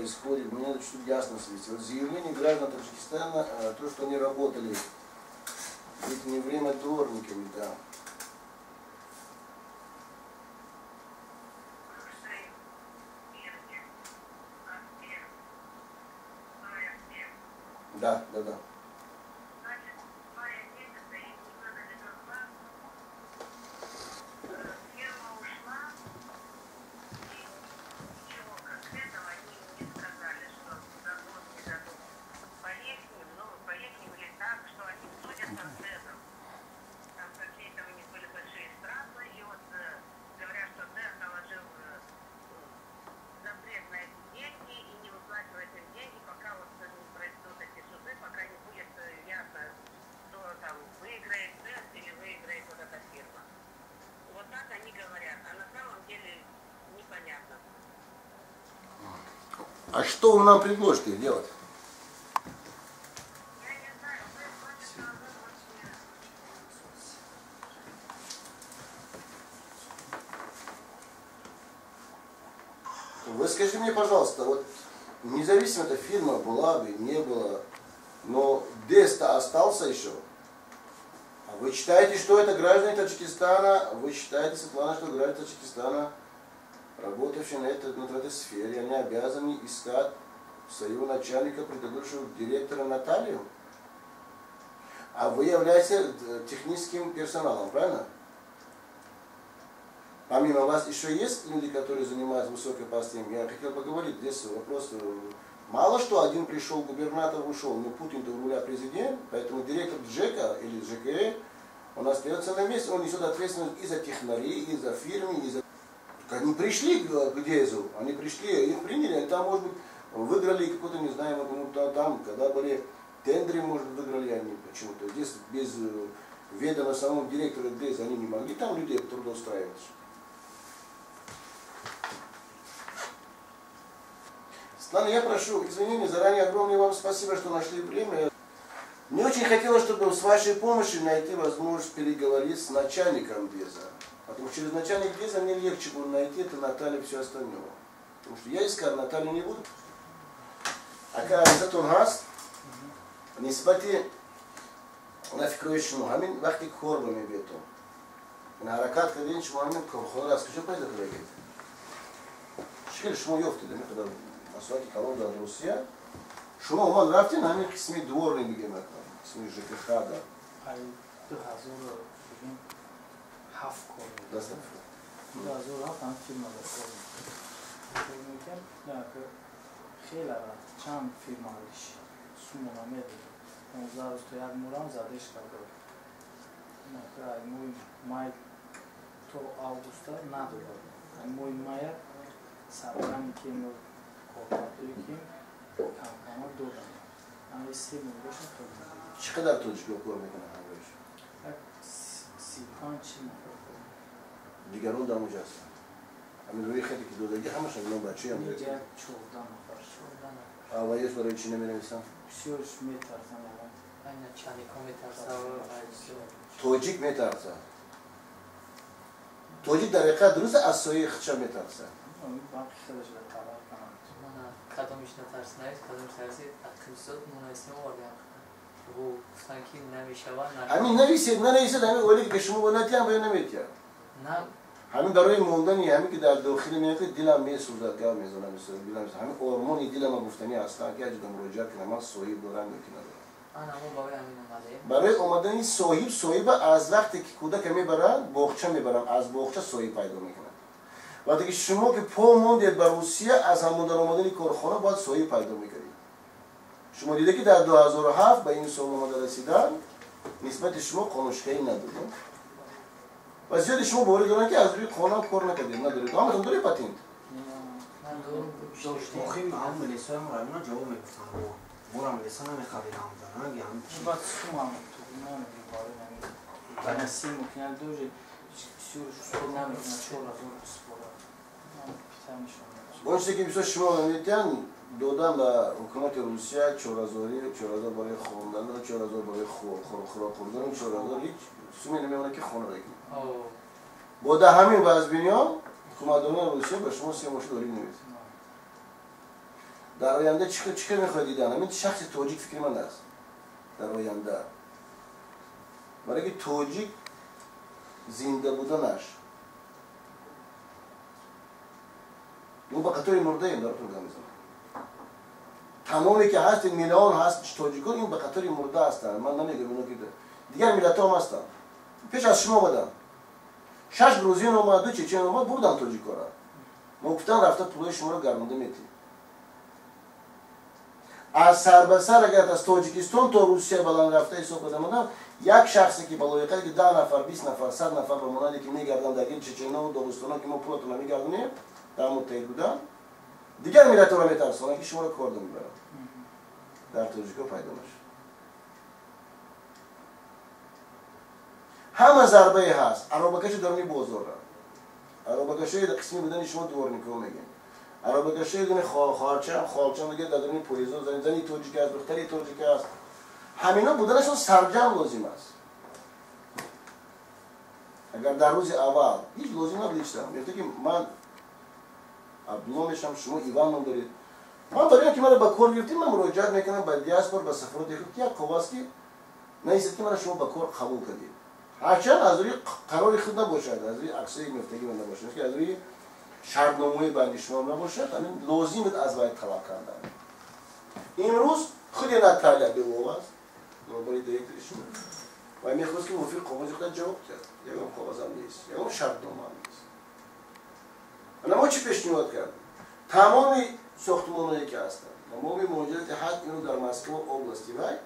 происходит, мне надо чуть ясно свести. Вот заявление граждан Таджикистана, то, что они работали в летнее время дворниками, да. Да, да, да. А что вы нам предложите делать? Вы скажите мне, пожалуйста, вот независимо, эта фирма была бы, не была, но ДЭС-то остался еще. А вы считаете, что это граждане Таджикистана, вы считаете, Светлана, что граждане Таджикистана, работавшие на этой сфере, они обязаны искать своего начальника, предыдущего директора Наталью? А вы являетесь техническим персоналом, правильно? Помимо вас еще есть люди, которые занимаются высокой постом? Я хотел поговорить, здесь вопрос, мало что один пришел, губернатор ушел, но Путин-то у руля президент, поэтому директор ЖЭКа или ЖКЭ, он остается на месте, он несет ответственность и за технари, и за фирмы, и за... Они пришли к ДЭЗу, они пришли, их приняли, они там, может быть, выиграли какой-то, не знаю, ну, там, когда были тендеры, может, выиграли они почему-то. Здесь без ведома самого директора ДЭЗа они не могли там людей трудоустраивать. Светлана, я прошу извинения, заранее огромное вам спасибо, что нашли время. Мне очень хотелось, чтобы с вашей помощью найти возможность переговорить с начальником ДЭЗа. Потому что через начальник ДЭЗа мне легче было найти это Наталью и все остальное. Потому что я искал Наталью не буду. Ака аризатон ҳаст, нисбати на фикрҳои шумо ҳамин вақте кор ба мебиётон. Ҳаракат кардем шумо ҳамин корхонаро аз куҷо пайдо кардагед? Чӣ хел шумо ёфтед ҳамин қадар масоҳати калон дар Русия? Шумо омад рафтед ҳамин қисми дворни бигем, қисми ЖКХ дар. 2007 кор мекардам. 2007 ҳам фирма дар кор мекардам. Хеле чанд фирма алиш сумма намедод. 15 рӯз то як моҳам задеш карда. Моҳи май то августа надода. Моҳи мая саргами ки коркардое ки камкама додам. Ҳамаи се моҳ бошад то чӣ қадар тоҷикҳо кор мекунанд ҳамроҳиш? 35-40 нафар кор мекунанд. Дигарон дар онҷо ҳастанд? Ҳамин рӯи хате ки додагӣ ҳамаш ҳамин бачаам. Инҷа 14 нафар. 14 нафар. А ваёш барои чӣ наменависанд? Бисёрш метарсанд. Ай начальникҳо метарсанд. Тоҷик метарсад. Тоҷик дар ҳақиқат дуруст аз сояи худша метарсад. Бақи худашро талаб кунанд. Мана кадомиш натарсинавис, кадомиш тарсид, ақибсод мунависем овардем. Гуфтанд ки намешавад. Ҳамин нависед, нанависед, ҳамин оле ки шумо бо натиҳам ё наметиҳам. На. Ҳамин барои мондани ҳамин ки дар дохили меояд дилам месӯзад, гап мезанам, месӯзад, дилам месӯзад. Ҳамин ормони дилама гуфтанӣ ҳастанд ки аҷда муроҷиат кунам, ман соҳиб дорам ё ки надорам. Ана мо барои ҳамин омадаем. Барои омадани соҳиб, соҳиба аз вақте ки кӯдака мебарад, боғча мебарам, аз боғча соҳиб пайдо мекунад. Вақте ки шумо ки по мондед ба Русия, аз ҳамон дар омадани корхона бояд соҳиб пайдо мекардед. Шумо дида ки дар 2007 ба ин сол омада расидан нисбати шумо қонуншиканӣ надодем. Ва зиёди шумо боварӣ доранд ки аз рӯи қонун кор накардед, надоред. Ҳаматон доред патент? Охир ҳам милисаям района ҷавоб мегуфтанд. Морам милиса намехабидам. Баъд сумам намедим барои ҳамин. Насим мукина доже бисёр шуд намекунад 4000 спора. Он чизе ки бисёр шумо метиҳанд додан ба ҳукумати Русия 4000 барои хондан, 4000 барои хӯрок хӯрдан, 4000 ҳеҷ суме намемонад ки хона бигиред. Бо дар ҳамин вазъбиниҳо ҳукуматдорони Русия ба шумо се мошин дорӣ намедиҳад. Дар оянда чӣ кор мехоҳед дидан? Ҳамин шахси тоҷик фикри ман аст. Дар оянда. Барои ки тоҷик зинда буданаш. Мо ба қатори мурдаем, дар гап мезанам. Тамоме ки ҳаст, миллион ҳаст тоҷикон, ин ба қатори мурда ҳастанд. Ман намегӯям ино ки дигар миллатҳо ҳам ҳастанд. Пеш аз шумо омаданд. 6 грузин омад, 2 чечен омад, бурданд тоҷикора. Мо гуфтан рафта пулои шуморо гармонда метиҳем. Аз сар ба сар агар аз Тоҷикистон то Русия баланд рафта ҳисоб карда монам, як шахсе ки ба лоиқае ки 10 нафар, 20 нафар, 100 нафар ба монанде ки мегарданд дар гирди чеченову доғистоно ки мо пулатонро мегардонем, дар муттаҳид буданд, дигар миллатҳоро метарсонанд ки шуморо корда мебаранд. Дар тоҷикҳо пайдо нашуд. Ҳама зарбае ҳаст. Аробакаши даруни бозорра. Аробакашои қисми будани шумо дворникҳо мегӯем. Аробакашои дуни хоҳарчам, холчам дига дар даруни поездо зани тоҷик аст, духтари тоҷик аст. Ҳамино буданашон сарҷам лозим аст. Агар дар рӯзи аввал ҳеҷ лозим набуд ҳеҷ там. Мегуфта ки ман Абдулло мешам, шумо Иван ном доред. Ман барои он ки маро ба кор гирифтем, ман муроҷиат мекунам ба диаспор, ба сафорати худ, ки як қоғаз ки нависед ки маро шумо ба кор қабул кардед. Ҳарчанд аз рӯи қарори худ набошад, аз рӯи аксҳои мефтагӣ ман набошад, ки аз рӯи шартномаи байни шумо набошад, ҳамин лозим буд аз вай талаб кардан. Имрӯз худи Наталия Белова аст, роҳбари директори шумо, ва мехост ки мувофиқи қоғази худаш ҷавоб диҳад. Ягон қоғазам нест, ягон шартномаам нест. Ана мо чӣ пешниҳод кардем? Тамоми сохтмонҳое ки ҳастанд, тамоми муҳоҷирати ҳад инро дар Москва области вай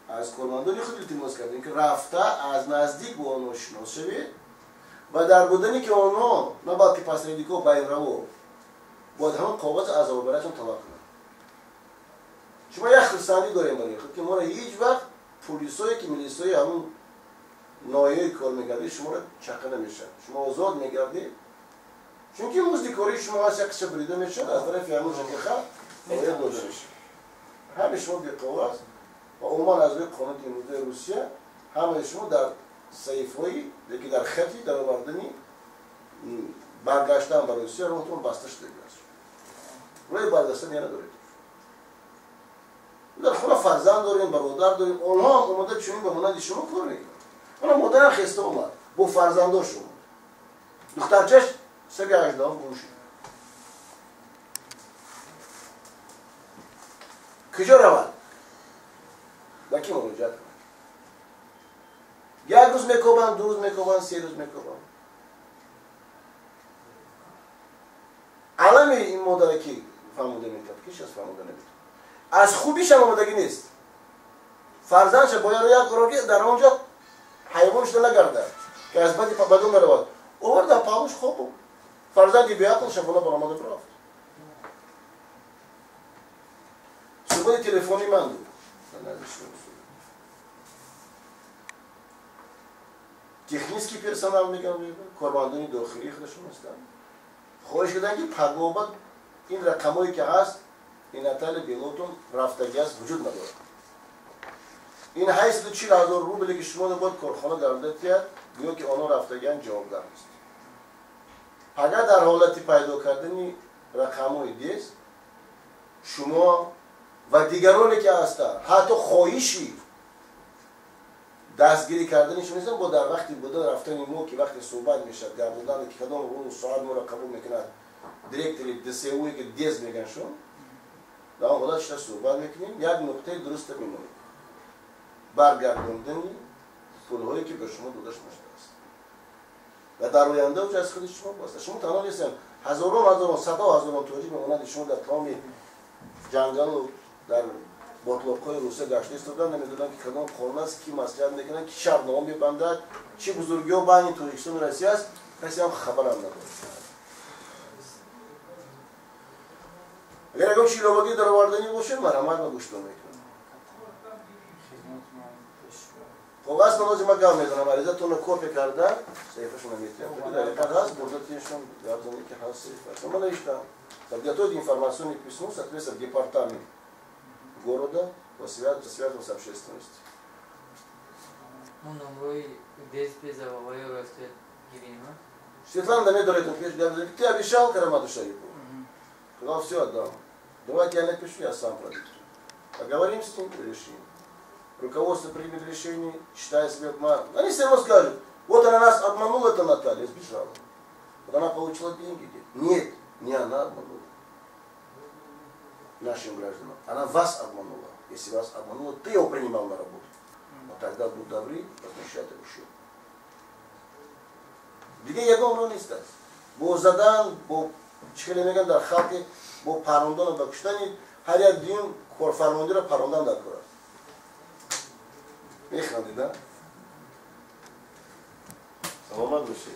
аз кормандони худ илтимос кардем ки рафта аз наздик бо онҳо шинос шавед ва дар будане ки онҳо на балки посредникҳо байнраво бояд ҳамон қоғаз аз обарашон талаб кунанд. Шумо як хурсандӣ дорем барои худ ки моро ҳеҷ вақт пулисое ки милисои ҳамон ноҳияи кор мегардед шуморо чақа намешавад. Шумо озод мегардед, чунки музди кории шумо ҳаст як қисма бурида мешавад аз тарафи ҳамон ЖКХ бояд дода мешавад. Ҳамаи шумо беқовар аст ва умуман аз рӯи қонуни имрӯзаи Русия ҳамаи шумо дар саҳифаҳои яке дар хати даровардани баргаштан ба Русия роҳтон баста шудааст. Роҳи баргаштан я надоред. Дар хона фарзанд дорем, бародар дорем, онҳо ҳам омода чунин ба монанди шумо кор мекунанд. Она модарам хеста омад бо фарзандош омад. Духтарчаш саги 18 гум шуд. Куҷо равад? Ба ки муроҷиат кунад? Як рӯз мекобанд, 2 рӯз мекобанд, 3 рӯз мекобанд. Алами ин модаре ки фаҳмода метавад, ки шас фаҳмода наметавад. Аз хубишам омодагӣ нест. Фарзандша бояд як қурор ки дар он ҷо ҳайвон шуда нагардад, ки аз бади бадон наравад. Овард дар паҳлӯш хоб буд. Фарзанди беақл шабона баромада рафт. Суҳбати телефонӣ ман буд. Технический персонал мегӯям, кормандони дохилии худашон ҳастанд. Хоҳиш карданд ки пагоҳ ин рақамҳое ки ҳаст, ин Наталия Беловтон рафтагӣ аст, вуҷуд надорад. Ин 840 000 рубле ки шумо бояд корхона даромада диҳад, гӯё ки онҳо рафтагианд ҷавобгар нест. Пага дар ҳолати пайдо кардани рақамҳои дез шумо ва дигароне ки ҳастанд, ҳатто хоҳиши дастгирӣ кардани шумо нестанд, бо дар вақти буда рафтани мо ки вақте суҳбат мешавад, гап задан ки кадом рӯз соат моро қабул мекунад директори ДСУ ки дез мегӯянд шумо, дар он ҳолат шумо суҳбат мекунем, як нуқтаи дуруста мемонем. Баргардондани пулҳое ки ба шумо дода шудааст. Ва дар оянда уҷа аз худи шумо баста. Шумо танҳо нестед, ҳазорон ҳазорон, садҳо ҳазорон тоҷик ба монанди шумо дар тамоми ҷангалу дар ботлоқҳои Русия гашта истоданд, намедонанд ки кадом қонун аст, ки маслиҳат мекунанд, ки шартнома мебандад, чӣ бузургиҳо байни Тоҷикистону Россия аст, касе ҳам хабарам надорад. Агар ягон чи иловагӣ дароварданӣ бошад, марҳамат ма гӯштон мекунам. Коғаз намози ма гап мезанам, аризатонро копия карда, саҳифашонро метиҳам. Дар ҳақиқат ҳаст, бурдатишон гап занед ки ҳаст саҳифа. Ман навиштам. Подготовить информационное письмо, соответственно, в департамент города по связям с общественностью. Светлана Дамедовна, ты обещал Карамату Шарипову? Сказал, все отдам. Давайте я напишу, я сам продиктую. Поговорим с ним и решим. Руководство примет решение, считая себя обманом. Они все равно скажут, вот она нас обманула, это Наталья, сбежала. Вот она получила деньги. Нет, не она обманула нашим гражданам. Она вас обманула. Если вас обманула, ты его принимал на работу. Вот тогда будь добры, возмещать ущерб. Дига ягон роҳ нест аст. Бо задан, бо чӣ хеле мегӯянд дар халқи, бо парондану ба куштани ҳар як дуюм корфармондиро парондан дар кор аст. Механдед, да? Саломат бошед.